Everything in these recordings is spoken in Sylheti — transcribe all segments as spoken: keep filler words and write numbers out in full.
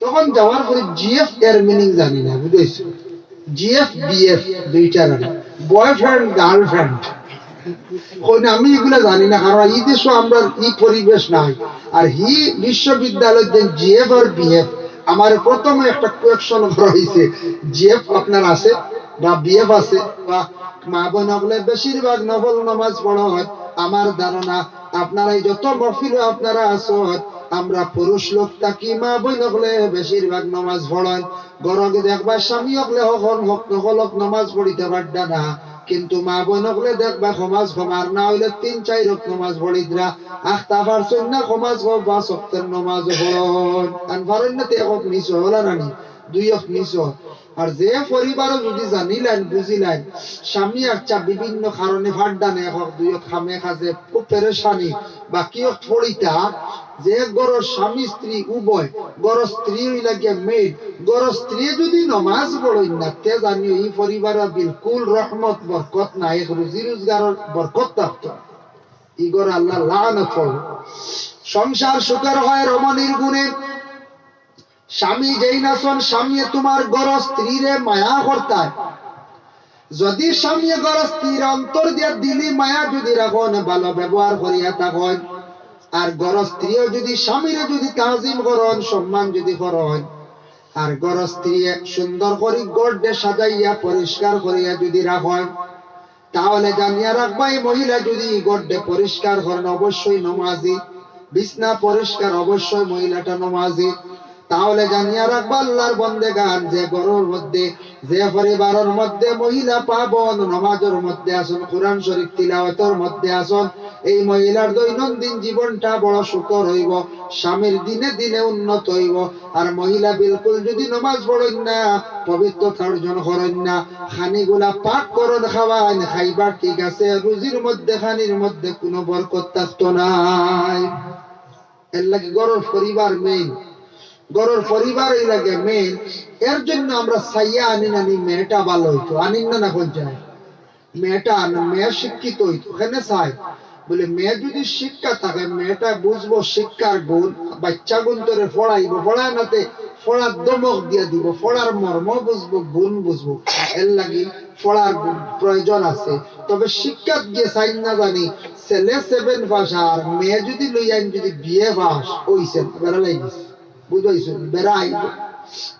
তখন যাওয়ার পরে জিএফ এর মিনিং জানি না, বুঝাইছো? জিএফ, বিএফ, দুইটার আর বয়ফ্রেন্ড, গার্লফ্রেন্ড। কই না, আমি ইগুলা জানি না, কারণ ই দেশো আমরার ই পরিবেশ নাই। আর হি বিশ্ববিদ্যালয়ত যে জিএফ আর বিএফ, আমারে প্রথমে একটা কোয়েশ্চন করা অইছে, "জিএফ আপনার আছে বা বিএফ আছে?" বা মা বইন অকলে বেশিরভাগ নফল নামাজ পড়ইন। আমার ধারণা আপনারা এই যত মহফিলো আপনারা আছইন, আমরা পুরুষ লোক থাকি মা বইন অকলে বেশিরভাগ নামাজ পড়ইন। ঘরো দেখবা স্বামী অকলে হকল হক নফল হক নামাজ পড়িতা পাররা না, কিন্তু মা বইন অকলে দেখবা সমাজ সমার না অইলে তিন চাইর হক নামাজ পড়িতরা। আখতা পারছইন না, সমাজ হক বা সপ্তের নামাজ পড়ইন। আন পারইন না তে এক হক মিস অইলা না নি, দুই হক মিস অয়। আর যে পরিবারও যদি জানিলাইন, বুঝিলাইন, স্বামী আচ্ছা বিভিন্ন কারণে পাররা না, এক হক দুই হক কামে কাজে খুব পেরেশানি, বাকি হক পড়িতা, যে ঘরর স্বামী স্ত্রী উভয়, ঘরর স্ত্রী অইলা গিয়া মেইন, ঘরর স্ত্রী যদি নমাজ পড়ইন না, তে জানিও ই পরিবারো বিলকুল রহমত বরকত নাই, এক রুজি রোজগারর বরকত থাকতো না। ই ঘরো আল্লার লানত পড়বো। সংসার সুখের হয় রমণীর গুণে। স্বামী যেইন আছইন, স্বামীয়ে তুমার ঘরর স্ত্রীরে মায়া করতা। যদি স্বামীয়ে ঘরর স্ত্রীর অন্তর দিয়া দিলি মায়া যদি রাখইন, ভালো ব্যবহার করিয়া থাকইন, আর ঘরর স্ত্রীও যদি স্বামীরে যদি তাজিম করইন, সম্মান যদি করইন, আর ঘরর স্ত্রীয়ে সুন্দর করি ঘররে সাজাইয়া পরিষ্কার করিয়া যদি রাখইন, তাহলে জানিয়া রাখবা, ই মহিলা যদি ঘররে পরিষ্কার করইন, অবশ্যই নমাজি। বিছনা পরিষ্কার, অবশ্যই মহিলাটা নমাজি। তাহলে জানিয়া রাখবা, আল্লার বন্দেগান, যে ঘরর মধ্যে, যে পরিবারর মধ্যে মহিলা পাবন নমাজর মধ্যে আছইন, কোরআন শরীফ তিলাওয়াতর মধ্যে আছইন, এই মহিলার দৈনন্দিন জীবনটা বড় সুখর অইবো, স্বামীর দিনে দিনে উন্নত অইবো। আর মহিলা বিলকুল যদি নমাজ পড়ইন না, পবিত্রতা অর্জন করইন না, খানিগুলা পাক করইন, খাওয়াইন, খাইবার ঠিক আছে, রুজির মধ্যে, খানির মধ্যে কুনু বরকত থাকতো নায়। এরলাগি ঘরর পরিবার মেইন, ঘরর পরিবার অইলা গিয়া মেইন। এর জন্য আমরা চাইয়া আনিন, আনি মেয়েটা ভালো অইতো, আনিন না, না কইন চাই? মেয়েটা আন, মেয়ে শিক্ষিত অইতো, কেনে চাই? বলে, মেয়ে যদি শিক্ষা থাকে, মেয়েটা বুঝবো শিক্ষার গুণ, বাচ্চাগুন্তরে পড়াইবো, পড়ায় না তে পড়ার ধমক দিয়া দিবো, পড়ার মর্ম বুঝবো, গুণ বুঝবো। এরলাগি পড়ার গুণ প্রয়োজন আছে। তবে শিক্ষাত গিয়া চাইন না জানি, ছেলে সেভেন পাস আর মেয়ে যদি লইয়া আইন যদি বিএ পাস অইছে, বেড়া লাগি গেছে। বুঝাইছো? বেড়া আইবো।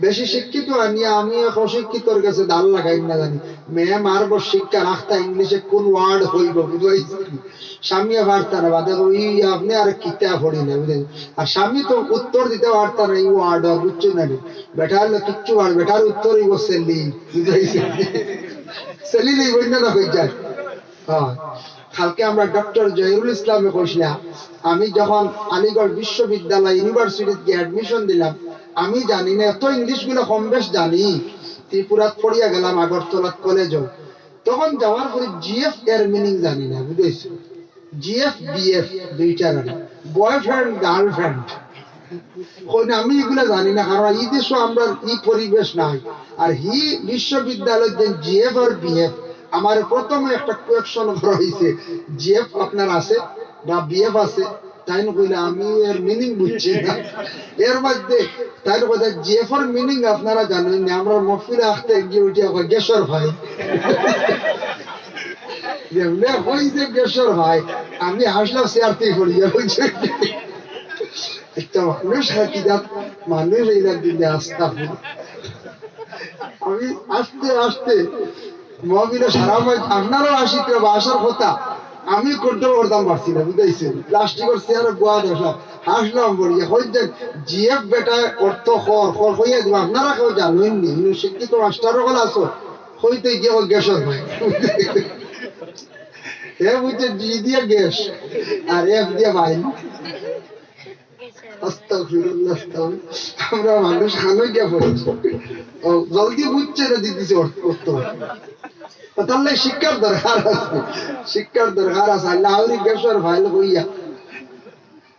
বেশি শিক্ষিত আনিয়া আমি এক অশিক্ষিতর গেছে দাল লাগাইন না জানি। মেয়ে মারবো শিক্ষা রাখতা ইংলিশে কোন ওয়ার্ড অইবো, বুঝাইছো? স্বামীয়ে পারতা না, বাদে কইবো, "ই আপনে আর কিতা পড়িলা", বুঝাইছো? আর স্বামী তো উত্তর দিতা পারতা না, ই ওয়ার্ড আর বুঝছো না নি? বেটার লো কিচ্ছু আর বেটার উত্তর অইবো সেলি, বুঝাইছো? সেলি নেই বইন না, না হয়ে যায়। হ্যাঁ, কালকে আমরা ডক্টর জহিরুল ইসলামে কইছিলা, আমি যখন আলিগড় বিশ্ববিদ্যালয়, ইউনিভার্সিটিত গিয়া অ্যাডমিশন দিলাম, আমি জানি না, এত ইংলিশ গুলা কম বেশ জানি, ত্রিপুরাত পড়িয়া গেলাম আগরতলাত কলেজও, তখন যাওয়ার পরে জিএফ এর মিনিং জানি না, বুঝাইছো? জিএফ, বিএফ, দুইটার আর বয়ফ্রেন্ড, গার্লফ্রেন্ড। কই না, আমি ইগুলা জানি না, কারণ ই দেশো আমরার ই পরিবেশ নাই। আর হি বিশ্ববিদ্যালয়ত যে জিএফ আর বিএফ, আমারে প্রথমে একটা কোয়েশ্চন করা অইছে, "জিএফ আপনার আছে বা বিএফ আছে?" তাইন কইলা, "আমি এর মিনিং বুঝছি না।" এর মধ্যে তাইন কইলা, "জিএফ এর মিনিং আপনারা জানইন না, আমরা মহফিলো আখতা গিয়া উঠিয়া কয়, 'গ্যাসর ফাইল।'" যেমনে কইছে 'গ্যাসর ফাইল', আমি হাসলাম, চেয়ার থাকি পড়িয়া, বুঝছো? একটা মানুষ হাকিদাত, মানুষ এইলা দিলে আস্তা হইল। আমি আস্তে আস্তে মহফিলো সারা মাস আপনারাও আসিত বা আসার কথা, আমি কন্ট্রোল করতাম পারছি না, বুঝাইছেন? প্লাস্টিকর চেয়ারে গোয়া দশা, হাসলাম বলিয়া, কইছেন, "জিএফ বেটায় অর্থ খর, খর কইয়া দিব, আপনারা কেউ জানইন নি, কিন্তু শিক্ষিত মাস্টার অকল আছো, কইতে গিয়া কয় 'গ্যাসর ফাইল।'" হে বুঝছে জি দিয়া গ্যাস, আর এফ দিয়া ফাইল। আস্তাগফিরুল্লাহ, আস্তাগফিরুল্লাহ। আমরা মানুষ খানো গিয়া পড়ছি। ও, জলদি বুঝছে না দিতেছে অর্থ, অর্থ। তাহলে শিক্ষার দরকার আছে, শিক্ষার দরকার আছে। আল্লাহ আউরি 'গ্যাসর ফাইল' কইয়া।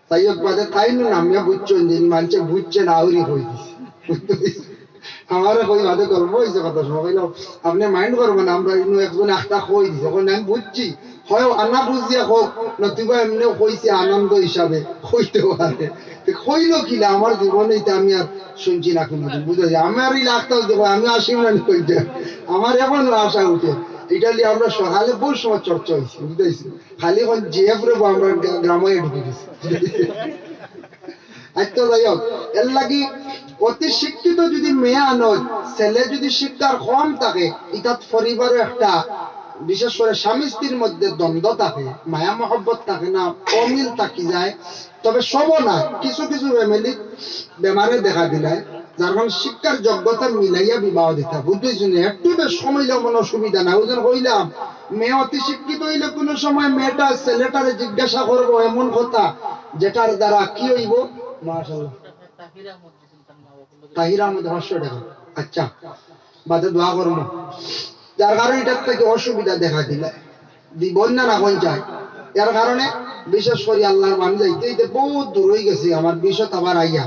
তাই হোক, বাদে তাইন নামিয়া বুঝছইন যে মানষে বুঝছে না, আউরি কই দিছে। আমারে কই বাদে গল্প অইছে, কথা সময় কইলাম, "আপনে মাইন্ড করবেন না, আমরা ইনো একজন আখতা কই দিছে।" কই, "না, আমি বুঝছি, হয় আনা বুঝিয়া হোক, নতুবা এমনেও কইছে আনন্দ হিসাবে, কইতে পারে।" তে কইলো কিলা, আমার জীবনে ইতা আমি আর শুনছি না কোনোদিন, বুঝাইছে। আমার এই লাগতাম দেখো, আমি আসিম না নি কইতে, আমার এখনো আশা উঠে। ইটা লইয়া আমরা সকালে বহু সময় চর্চা অইছে, বুঝাইছে। খালি অখন যে পুরো আমরা গ্রা-, গ্রামে ঢুকি গেছি। আচ্ছা, যাই হোক, এর লাগি অতি শিক্ষিত যদি মেয়ে আনো, ছেলে যদি শিক্ষার কম থাকে, ইতাত পরিবারও একটা, বিশেষ করে স্বামী স্ত্রীর মধ্যে দ্বন্দ্ব থাকে, মায়া মহব্বত থাকে না, অমিল থাকি যায়। তবে সব না, কিছু কিছু ফ্যামিলি বেমারে দেখা দিলায়, যার কারণে শিক্ষার যোগ্যতা মিলাইয়া বিবাহ দিতা, বুঝছইন নি? একটু বেশ সময় হইলে মনে অসুবিধা না, ওই জন্য কইলাম, মেয়ে অতি শিক্ষিত হইলে কোনো সময় মেয়েটা ছেলেটারে জিজ্ঞাসা করবো এমন কথা, যেটার দ্বারা কি হইব? মাশাআল্লাহ। তাহির আহমদ পাঁচশো টাকা। আচ্ছা, বাদে দোয়া করবো। যার কারণে ইটার থাকি অসুবিধা দেখা দিলে, দিবন না, না হন যায়। এর কারণে বিশেষ করি আল্লাহর বান্দা যাইতে যাইতে বহুত দূর হয়ে গেছি, আমার বিশত আবার আইয়া।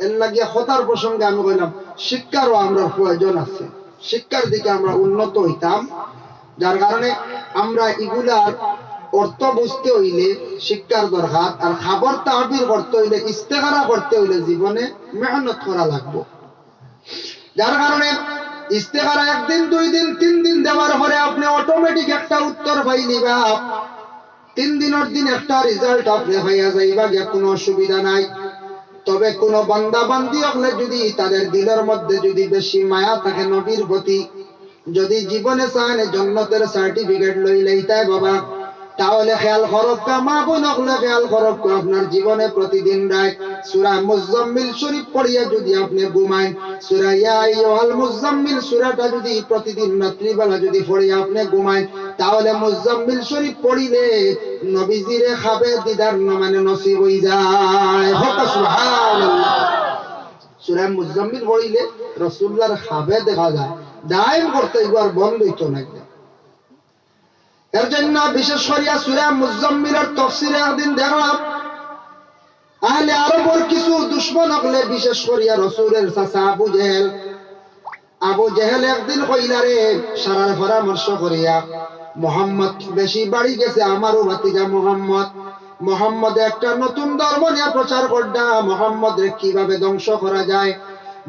এর লাগিয়া কথার প্রসঙ্গে আমি কইলাম, শিক্ষারও আমরা প্রয়োজন আছে, শিক্ষার দিকে আমরা উন্নত হইতাম। যার কারণে আমরা ইগুলার অর্থ বুঝতে হইলে শিক্ষার দরকার, আর খাবার তাবির করতে হইলে, ইস্তেখারা করতে হইলে জীবনে মেহনত করা লাগবো। যার কারণে ইস্তেখারা একদিন, দুই দিন, তিন দিন দেওয়ার পরে আপনি অটোমেটিক একটা উত্তর পাইলিবা। তিন দিনের দিন একটা রেজাল্ট আপনি পাইয়া যাইবা গিয়া, কোনো অসুবিধা নাই। তবে কোনো বান্দা বান্দি হকলে যদি তাদের দিলের মধ্যে যদি বেশি মায়া থাকে নবীর প্রতি, যদি জীবনে চান জন্নতের সার্টিফিকেট লইলেই তাই বাবা, তাহলে খেয়াল করক্কা, মা বোন হকলে খেয়াল করক্কা, আপনার জীবনে প্রতিদিন রাইত সূরা মুজাম্মিল শরীফ পড়িয়া যদি আপনি ঘুমাইন, সূরা ইয়া আইয়ুহাল মুজাম্মিল সূরাটা যদি প্রতিদিন রাত্রিবেলা যদি পড়িয়া আপনি ঘুমাইন, তাহলে মুজাম্মিল শরীফ পড়িলে নবীজিরে খাবে দিদার ন-, মানে নসিব হয়ে যায়। হোক সুবহানাল্লাহ। সূরা মুজাম্মিল পড়িলে রাসূলুল্লাহর খাবে দেখা যায়, দায়েম করতে এগুলো আর বন্ধ হইতো না। এর জন্য বিশেষ করিয়া সূরা মুজাম্মিলের তফসিরে একদিন দেখলাম, আহলে আরবর কিছু দুশমন হকলে, বিশেষ করিয়া রসুলের চাচা আবু জেহেল, আবু জেহেল একদিন কইলা রে, সারার পরামর্শ করিয়া, মোহাম্মদ বেশি বাড়ি গেছে, আমারও ভাতিজা মোহাম্মদ, মোহাম্মদে একটা নতুন ধর্ম নিয়ে প্রচার করডা, মোহাম্মদরে কিভাবে ধ্বংস করা যায়,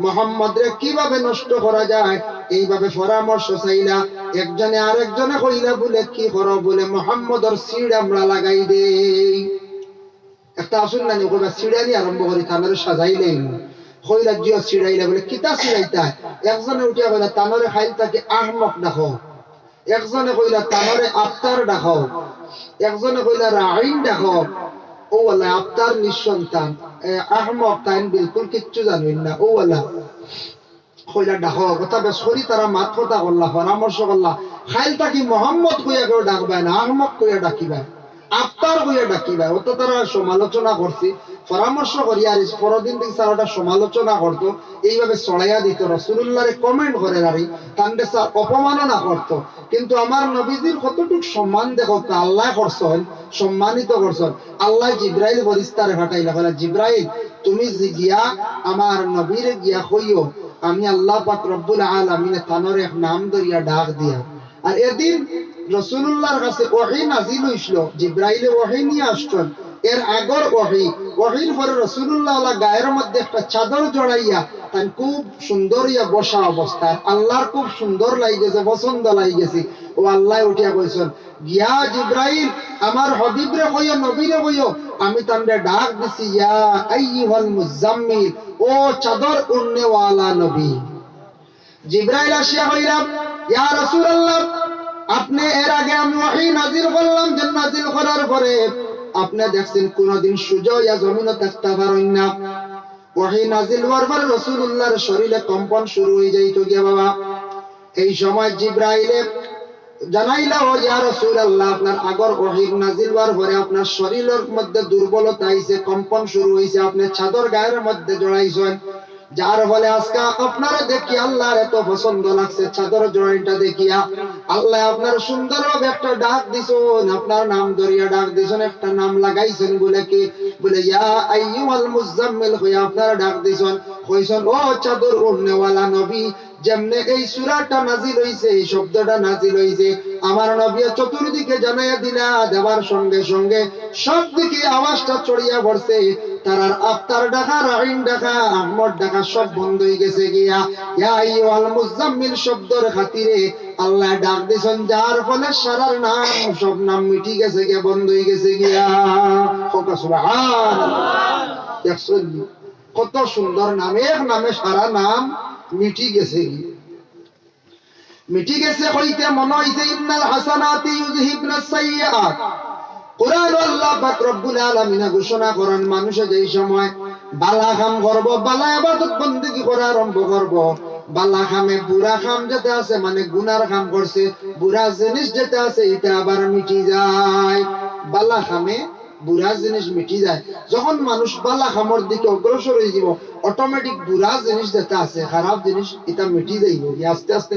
মোহাম্মদরে কিভাবে নষ্ট করা যায়, এইভাবে পরামর্শ চাইলা। একজনে আরেকজনে কইলা বুলে, কি করো? বুলে, মোহাম্মদর সিঁড় আমরা লাগাই দেই। একটা আসুন না নি, কইবা, সিঁড়ানি আরম্ভ করি, তানরে সাজাইলেই নু। কইলা, জিও সিঁড়াইলা, বুলে, কিতা সিঁড়াইতা? একজনে উঠিয়া কইলা, তানরে খাইল থাকি আহমক ডাকো। একজনে কইলা, তানরে আফতার ডাকো। একজনে কইলা, রাইন ডাকো। ও আল্লাহ, আফতার নিঃসন্তান, এ, আহমক, তাইন বিলকুল কিচ্ছু জানইন না। ও আল্লাহ, কইলা, ডাকো। কথা বেশ করি তারা মাত কথা করলা, পরামর্শ করলা। খাইল থাকি মোহাম্মদ কইয়া কেউ ডাকবায় না, আহমক কইয়া ডাকিবায়, আফতার কইয়া ডাকিবায়। অত তারা সমালোচনা করছি, পরামর্শ করি, আর পরদিন থেকে তারা ওটা সমালোচনা করতো, এইভাবে ছড়াইয়া দিত, রসুলুল্লাহরে কমেন্ট করে নারি, তানরে স্যার অপমাননা করতো। কিন্তু আমার নবীজির কতটুক সম্মান দেখো, আল্লাহ করছইন, সম্মানিত করছইন। আল্লাহ জিব্রাইল ফিরিস্তারে পাঠাইলা, কইলা, জিব্রাইল, তুমি জি-, গিয়া আমার নবীরে গিয়া কইও, আমি আল্লাহ পাক রব্বুল আলামিনে তানর এক নাম ধরিয়া ডাক দিয়া। আর এদিন রসুলুল্লাহর কাছে ওহী নাজিল হইছিল, জিব্রাইলে ওহী নিয়া আসছইন। এর আগর ওহী, ওহীর পরে রসুলুল্লাহ ওলা গায়ের মধ্যে একটা চাদর জড়াইয়া তান খুব সুন্দর ইয়া বসা অবস্থায়, আল্লাহর খুব সুন্দর লাগি গেছে, পছন্দ লাগি গেছে। ও আল্লাহ উঠিয়া কইছইন, গিয়া জিব্রাইল, আমার হাবিবরে কইও, নবীরে কইও, আমি তানরে ডাক দিছি, ইয়া আইয়ুহাল মুজাম্মিল, ও চাদর উড়নেওয়ালা নবী। জিব্রাইল আসিয়া কইলা, ইয়া রাসূলুল্লাহ, আপনে এর আগে আমি ওহী নাজিল করলাম, যে নাজিল করার পরে আপনে দেখছেন কোনোদিন সুজা ইয়া জমিনো থাকতা পারইন না। ওহী নাজিল হওয়ার পরে রাসূলুল্লাহর শরীরে কম্পন শুরু হয়ে যাইতো গিয়া বাবা। এই সময় জিব্রাইলে জানাইলা, ও ইয়া রাসূলুল্লাহ, আপনার আগর ওহী নাজিল হওয়ার পরে আপনার শরীরের মধ্যে দুর্বলতা আইছে, কম্পন শুরু হইছে, আপনে চাদর গায়ের মধ্যে জড়াইছইন, যার ফলে আজকে আপনারে দেখি আল্লাহর এত পছন্দ লাগছে, চাদর জড়াইটা দেখিয়া আল্লাহ আপনার সুন্দরভাবে একটা ডাক দিছইন, আপনার নাম ধরিয়া ডাক দিছইন, একটা নাম লাগাইছইন, বুলে কি? বুলে, ইয়া আইয়ুহাল মুজাম্মিল কইয়া আপনার ডাক দিছইন, কইছইন, ও চাদর উড়নেওয়ালা নবী, যেমনে এই সূরাটা নাজিল হইছে, এই শব্দটা নাজিল হইছে, আমার নবী চতুর্দিকে জানাইয়া দিলা, দেওয়ার সঙ্গে সঙ্গে সব দিকে আওয়াজটা ছড়িয়া পড়ছে। সারার আফতার ডাকা, রাইন ডাকা, আহমদ ডাকা সব বন্ধ অই গেছে গিয়া। ইয়া আইয়ুহাল মুজাম্মিল শব্দর খাতিরে আল্লায় ডাক দিছইন, যার ফলে সারার নাম, সব নাম মিটি গেছে গিয়া, বন্ধ অই গেছে গিয়া। কউক্কা সুবহানাল্লাহ। দেখছইন নি? কত সুন্দর নাম, এক নামে সারা নাম মিটি গেছে গিয়া। মিটি গেছে কইতে মনো অইছে, "ইন্নাল হাসানাতি ইউযহিবনাস সাইয়্যিআত।" কোরআনো আল্লাহ পাক রব্বুল আলামিনে ঘোষণা করইন, মানুষে যেই সময় বালা কাম করবো, বালা ইবাদত বন্দেগি করা আরম্ভ করবো, বালা কামে বুরা কাম যেটা আছে, মানে গুনার কাম করছে, বুরা জিনিস যেটা আছে, ইটা আবার মিটি যায়। বালা কামে বুরা জিনিস মিটি যায়। যখন মানুষ বালা কামর দিকে অগ্রসর অইযিবো, automatic বুরা জিনিস যেটা আছে, খারাপ জিনিস, ইটা মিটি যাইবো, আস্তে আস্তে